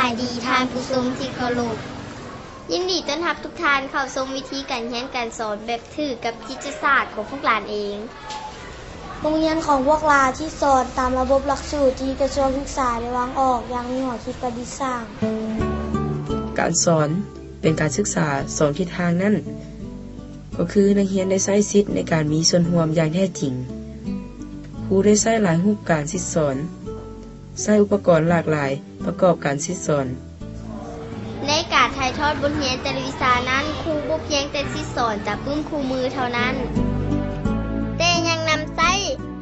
ສະບາຍດີທ່ານຜູ້ຊົມທີ່ເຄົາລົບ. ຍິນດີຕ້ອນຮັບທຸກທ່ານເຂົ້າຊົມວິທີການຮຽນການສອນແບບຖືກກັບກິດຈະສາດຂອງພວກຫຼານເອງ. ໂຮງຮຽນຂອງພວກຫຼານຊິສອນຕາມລະບົບຫຼັກສູດທີ່ກະຊວງສຶກສາໄດ້ວາງອອກຢ່າງມີຫົວຄິດປະດິດສ້າງ. ການສອນເປັນການສຶກສາສອງທິດທາງນັ້ນ ກໍຄືນັກຮຽນໄດ້ໃຊ້ສິດໃນການມີສ່ວນຮ່ວມຢ່າງແທ້ຈິງ. ຄູໄດ້ໃຊ້ຫຼາຍຮູບການສິດສອນ, ໃຊ້ອຸປະກອນຫຼາກຫຼາຍປະກອບການສິດສອນ. ໃນການຖ່າຍທອດບົດຮຽນແຕ່ລະວິຊານັ້ນ, ຄູບໍ່ພຽງແຕ່ສິດສອນຈາກປຶ້ມຄູ່ມືເທົ່ານັ້ນ, ແຕ່ຍັງນຳໃຊ້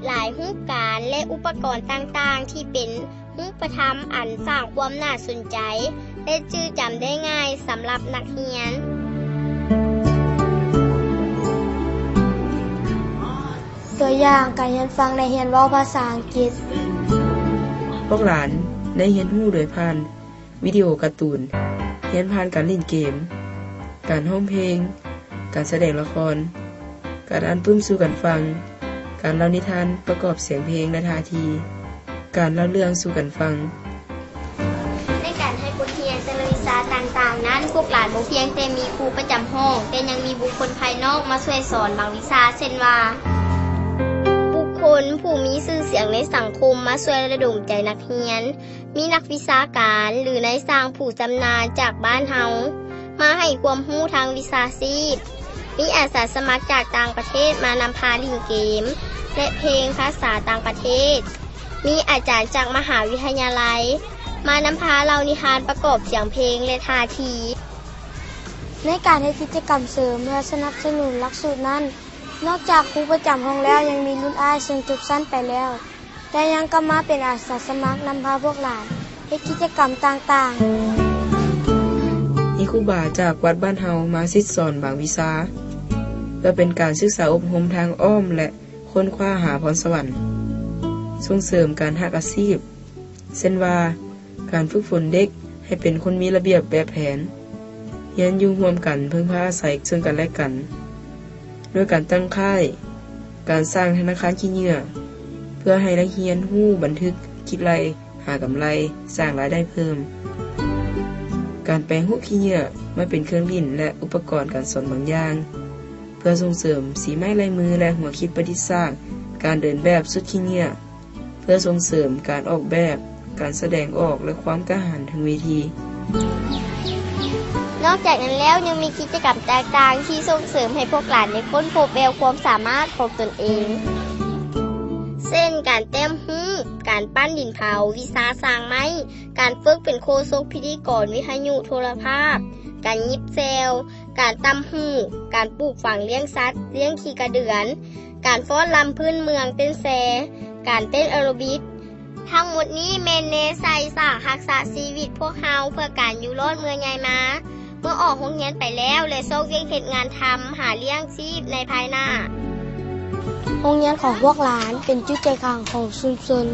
ຫຼາຍຮູບການ ແລະ ອຸປະກອນຕ່າງໆ ທີ່ເປັນ ຮູບປະທຳອັນສ້າງຄວາມໜ້າສົນໃຈ ແລະ ຈື່ຈຳໄດ້ງ່າຍສຳລັບນັກຮຽນ. ຕົວຢ່າງ, ການຮຽນຟັງ ແລະ ຮຽນເວົ້າພາສາອັງກິດ. ພວກຫຼານໄດ້ຮຽນຮູ້ໂດຍຜ່ານວິດີໂອກາຕູນ, ຮຽນຜ່ານການຫຼິ້ນເກມ, ການຮ້ອງເພງ, ການສະແດງລະຄອນ, ການອ່ານປຶ້ມສູ່ກັນຟັງ, ການເລົ່ານິທານປະກອບສຽງເພງ ແລະ ທ່າທີ, ການເລົ່າເລື່ອງສູ່ກັນຟັງ. ໃນການໃຫ້ບົດຮຽນແຕ່ລະວິຊາຕ່າງໆນັ້ນ, ພວກຫຼານບໍ່ພຽງແຕ່ມີຄູປະຈຳຫ້ອງ, ແຕ່ຍັງມີບຸກຄົນພາຍນອກມາຊ່ວຍສອນບາງວິຊາ, ເຊັ່ນວ່າ ບຸກຄົນຜູ້ມີຊື່ສຽງໃນສັງຄົມມາຊ່ວຍລະດົມໃຈນັກຮຽນ, ມີນັກວິຊາການ ຫຼື ນາຍຊ່າງຜູ້ຊຳນານຈາກບ້ານເຮົາ ມາໃຫ້ຄວາມຮູ້ທາງວິຊາຊີບ, ມີອາສາສະໝັກຈາກຕ່າງປະເທດມານຳພາຫຼິ້ນເກມ ແລະ ເພງພາສາຕ່າງປະເທດ, ມີອາຈານຈາກມະຫາວິທະຍາໄລມານຳພາເລົ່ານິທານປະກອບສຽງເພງ ແລະ ທ່າທີ. ໃນການເຮັດກິດຈະກຳເສີມເພື່ອສະໜັບສະໜູນຫຼັກສູດນັ້ນ, ນອກຈາກຄູປະຈຳຫ້ອງແລ້ວ, ຍັງມີລຸ້ນອ້າຍເຊິ່ງຈົບຊັ້ນໄປແລ້ວ ແຕ່ຍັງກັບມາເປັນອາສາສະໝັກນຳພາພວກຫຼານເຮັດກິດຈະກຳຕ່າງໆ. ມີຄູບາຈາກວັດບ້ານເຮົາມາສິດສອນບາງວິຊາ ເພື່ອເປັນການສຶກສາອົບຮົມທາງອ້ອມ ແລະ ຄົ້ນຄວ້າຫາພອນສະຫວັນ, ສົ່ງເສີມການຮັກອາຊີບ, ເຊັ່ນວ່າ ການຝຶກຝົນເດັກໃຫ້ເປັນຄົນມີລະບຽບແບບແຜນ, ຮຽນຢູ່ຮ່ວມກັນ, ເພິ່ງພາອາໄສເຊິ່ງກັນແລະກັນ, ດ້ວຍການຕັ້ງຄ້າຍ, ການສ້າງທະນາຄານຂີ້ເຫຍື້ອ ເພື່ອໃຫ້ນັກຮຽນຮູ້ບັນທຶກ, ຄິດໄລ່, ຫາກຳໄລ, ສ້າງລາຍໄດ້ເພີ່ມ. ການແປຮູບຂີ້ເຫຍື້ອມາເປັນເຄື່ອງຫຼິ້ນ ແລະ ອຸປະກອນການສອນບາງຢ່າງ ເພື່ອສົ່ງເສີມສີໄມ້ລາຍມື ແລະ ຫົວຄິດປະດິດສ້າງ, ການເດີນແບບຊຸດຂີ້ເຫຍື້ອ ເພື່ອສົ່ງເສີມການອອກແບບ, ການສະແດງອອກ ແລະ ຄວາມກ້າຫານເທິງເວທີ. ນອກຈາກນັ້ນແລ້ວ ຍັງມີກິດຈະກຳຕ່າງໆທີ່ສົ່ງເສີມໃຫ້ພວກຫຼານໄດ້ຄົ້ນພົບແວວຄວາມສາມາດຂອງຕົນເອງ ເຊັ່ນ ການແຕ້ມຮູບ, ການປັ້ນດິນເຜົາ, ວິຊາສ້າງໄມ້, ການຝຶກເປັນໂຄສົກ, ພິທີກອນວິທະຍຸໂທລະພາບ, ການຫຍິບແຊວ, ການຕ່ຳຫູກ, ການປູກຝັງລ້ຽງສັດ, ລ້ຽງຂີ້ກະເດືອນ, ການຟ້ອນລຳພື້ນເມືອງ, ເຕັ້ນແຊ, ການເຕັ້ນແອໂຣບິກ. ທັງໝົດນີ້ແມ່ນແນໃສ່ສ້າງທັກສະຊີວິດພວກເຮົາເພື່ອການຢູ່ລອດເມື່ອໃຫຍ່ມາ, ເມື່ອອອກໂຮງຮຽນໄປແລ້ວ ແລະ ຊອກວຽກເຮັດງານທຳ, ຫາລ້ຽງຊີບໃນພາຍໜ້າ. ໂຮງຮຽນຂອງພວກຫຼານເປັນຈຸດໃຈກາງຂອງຊຸມຊົນ.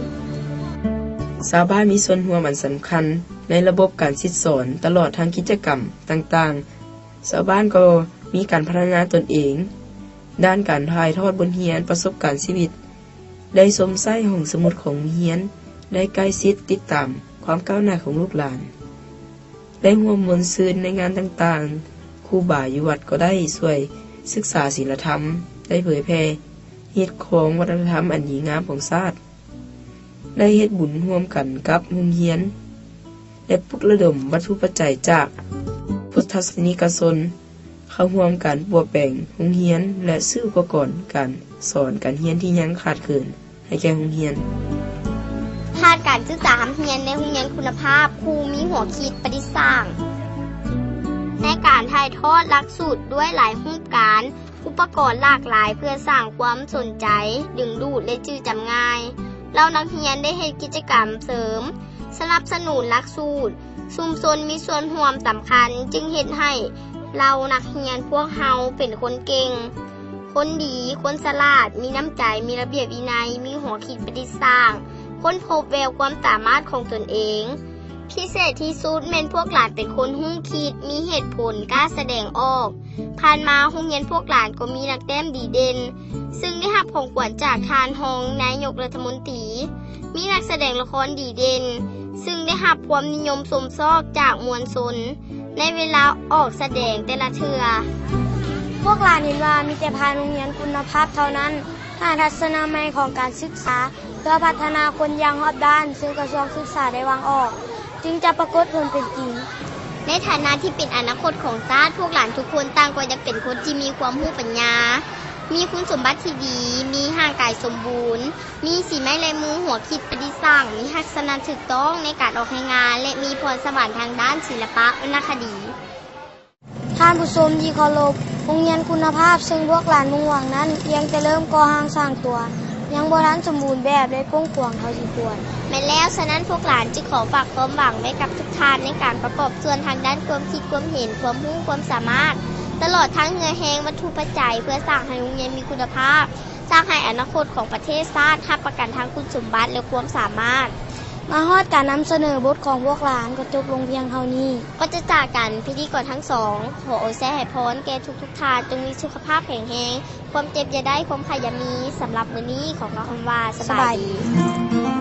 ຊາວບ້ານມີສ່ວນຮ່ວມອັນສຳຄັນໃນລະບົບການສິດສອນ, ຕະຫຼອດທັງກິດຈະກຳຕ່າງໆ. ຊາວບ້ານກໍມີການພັດທະນາຕົນເອງດ້ານການຖ່າຍທອດບົດຮຽນປະສົບການຊີວິດ, ໄດ້ຊົມໃຊ້ຫ້ອງສະໝຸດຂອງໂຮງຮຽນ, ໄດ້ໃກ້ຊິດຕິດຕາມຄວາມກ້າວໜ້າຂອງລູກຫຼານ, ໄດ້ຮ່ວມມ່ວນຊື່ນໃນງານຕ່າງໆ. ຄູບາຢູ່ວັດກໍໄດ້ຊ່ວຍສຶກສາສິນລະທຳ, ໄດ້ເຜີຍແຜ່ຮີດຄອງວັດທະນະທຳອັນດີງາມຂອງຊາດ. ໄດ້ເຮັດບຸນຮ່ວມກັນກັບໂຮງຮຽນ ແລະ ປຸກລະດົມວັດຖຸປັດໄຈຈາກພຸດທະສາສະນິກະຊົນເຂົ້າຮ່ວມການປົວແປງໂຮງຮຽນ ແລະ ຊື້ອຸປະກອນການສອນການຮຽນທີ່ຍັງຂາດເຂີນໃຫ້ແກ່ໂຮງຮຽນ. ຜ່ານການສຶກສາຮ່ຳຮຽນໃນໂຮງຮຽນຄຸນນະພາບ, ຄູມີຫົວຄິດປະດິດສ້າງໃນການຖ່າຍທອດຫຼັກສູດດ້ວຍຫຼາຍຮູບການ, ອຸປະກອນຫຼາກຫຼາຍເພື່ອສ້າງຄວາມສົນໃຈ, ດຶງດູດ ແລະ ຈື່ຈຳງ່າຍ. ເຫຼົ່ານັກຮຽນໄດ້ເຮັດກິດຈະກຳເສີມ, ສະໜັບສະໜູນຫຼັກສູດ, ຊຸມຊົນມີສ່ວນຮ່ວມສຳຄັນ, ຈຶ່ງເຮັດໃຫ້ເຫຼົ່ານັກຮຽນພວກເຮົາເປັນຄົນເກັ່ງ, ຄົນດີ, ຄົນສະຫຼາດ, ມີນ້ຳໃຈ, ມີລະບຽບວິໄນ, ມີຫົວຄິດປະດິດສ້າງ, ຄົ້ນພົບແວວຄວາມສາມາດຂອງຕົນເອງ. ພິເສດທີ່ສຸດແມ່ນພວກຫຼານເປັນຄົນຮູ້ຄິດ, ມີເຫດຜົນ, ກ້າສະແດງອອກ. ຜ່ານມາໂຮງຮຽນພວກຫຼານກໍມີນັກແຕ້ມດີເດັ່ນ, ຊຶ່ງໄດ້ຮັບຂອງຂວັນຈາກທ່ານຮອງນາຍົກລັດຖະມົນຕີ, ມີນັກສະແດງລະຄອນດີເດັ່ນ, ຊຶ່ງໄດ້ຮັບຄວາມນິຍົມຊົມຊອບຈາກມວນຊົນ ໃນເວລາອອກສະແດງແຕ່ລະເທື່ອ. ພວກຫຼານເຫັນວ່າມີແຕ່ຜ່ານໂຮງຮຽນຄຸນນະພາບເທົ່ານັ້ນ ຫາທັດສະນະໃໝ່ຂອງການສຶກສາ ເພື່ອພັດທະນາຄົນຢ່າງຮອບດ້ານ ຊຶ່ງກະຊວງສຶກສາໄດ້ວາງອອກ ຈຶ່ງຈະປາກົດຜົນເປັນຈິງ. ໃນຖານະທີ່ເປັນອະນາຄົດຂອງຊາດ, ພວກຫຼານທຸກຄົນຕ່າງກໍຢາກເປັນຄົນທີ່ມີຄວາມຮູ້ປັນຍາ, ມີຄຸນສົມບັດທີ່ດີ, ມີຮ່າງກາຍສົມບູນ, ມີສີໄມ້ລາຍມື, ຫົວຄິດປະດິດສ້າງ, ມີທັກສະນະຖືກຕ້ອງໃນການອອກແຮງງານ ແລະ ມີພອນສະຫວັນທາງດ້ານສິລະປະວັນນະຄະດີ. ທ່ານຜູ້ຊົມທີ່ເຄົາລົບ, ໂຮງຮຽນຄຸນນະພາບເຊິ່ງພວກຫຼານມຸ່ງຫວັງນັ້ນ ພຽງແຕ່ເລີ່ມກໍ່ຮ່າງສ້າງຕົວ, ຍັງບໍ່ທັນສົມບູນແບບ ແລະ ກວ້າງຂວາງເທົ່າທີ່ຄວນ. ແມ່ນແລ້ວ, ສະນັ້ນພວກຫຼານຈຶ່ງຂໍຝາກຄວາມຫວັງໄວ້ກັບທຸກທ່ານ ໃນການປະກອບສ່ວນທາງດ້ານຄວາມຄິດຄວາມເຫັນ, ຄວາມຮູ້ຄວາມສາມາດ, ຕະຫຼອດທັງເຫື່ອແຮງວັດຖຸປັດໄຈ ເພື່ອສ້າງໃຫ້ໂຮງຮຽນມີຄຸນນະພາບ, ສ້າງໃຫ້ອະນາຄົດຂອງປະເທດຊາດຮັບປະກັນທາງຄຸນສົມບັດ ແລະ ຄວາມສາມາດ. ມາຮອອດການນຳສະເໜີບົດຂອງພວກຫຼານກໍຈົບລົງພຽງເທົ່ານີ້. ກ່ອນຈະຈາກກັນ, ພິທີກອນທັງສອງ ຂໍອວຍໄຊໃຫ້ພອນແກ່ທຸກໆທ່ານ ຈົ່ງມີສຸຂະພາບແຂງແຮງ, ຄວາມເຈັບຢ່າໄດ້, ຄວາມໄຂ້ຢ່າມີ. ສຳລັບມື້ນີ້ ຂໍກ່າວຄຳວ່າ ສະບາຍດີ.